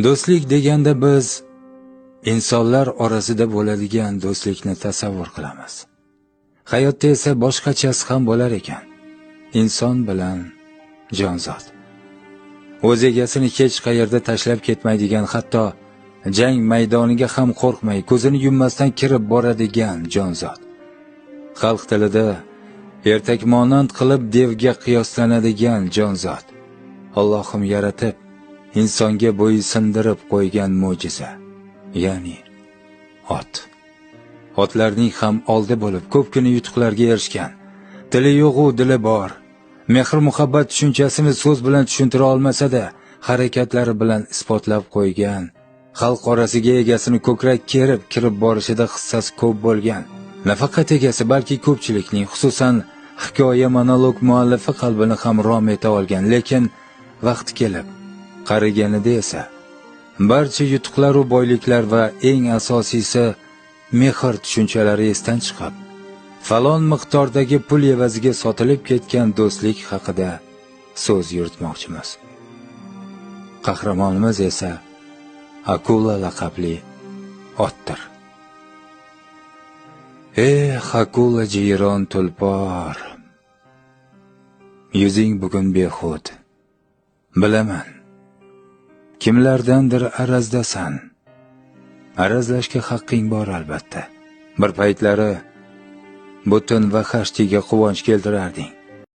Do'stlik deganda biz insonlar orasida bo'ladigan do'stlikni tasavvur qilamiz. Hayotda esa boshqachasi ham bo'lar ekan. Inson bilan jonzot. O'z egasini hech qayerda tashlab ketmaydigan, hatto jang maydoniga ham qo'rqmay, ko'zini yummasdan kirib boradigan jonzot. Xalq tilida ertakmonand qilib devga qiyoslanadigan jonzot. Allohim yaratib, insonga bo'ysundirib qo'ygan mo'jiza, ya'ni ot. Otlarning ham oldi bo'lib ko'pgina yutuqlarga erishgan. Tili yo'q-u dili bor. Mehr-muhabbat tushunchasini so'z bilan tushuntira olmasa-da, harakatlari bilan isbotlab qo'ygan. Xalq orasiga egasini ko'krak kerib kirib borishida hissasi ko'p bo'lgan. Nafaqat egasi, balki ko'pchilikning, xususan hikoya monolog muallifi qalbini ham rom eta olgan, lekin vaqti kelib qariganida esa barcha yutuqlar va boyliklar va eng asosiysi mehr tushunchalari esdan chiqib, falon miqdordagi pul evaziga sotilib ketgan do'stlik haqida so'z yuritmoqchimiz. Qahramonimiz esa Akula laqabli otdir. Eh, Akula jiyron tulpor, yuzing bugun behud. Bilaman, kimlardandir arazdasan. Arazlashga haqqing bor albatta. Bir paytlari butun Vahashtiga quvonch keltirarding.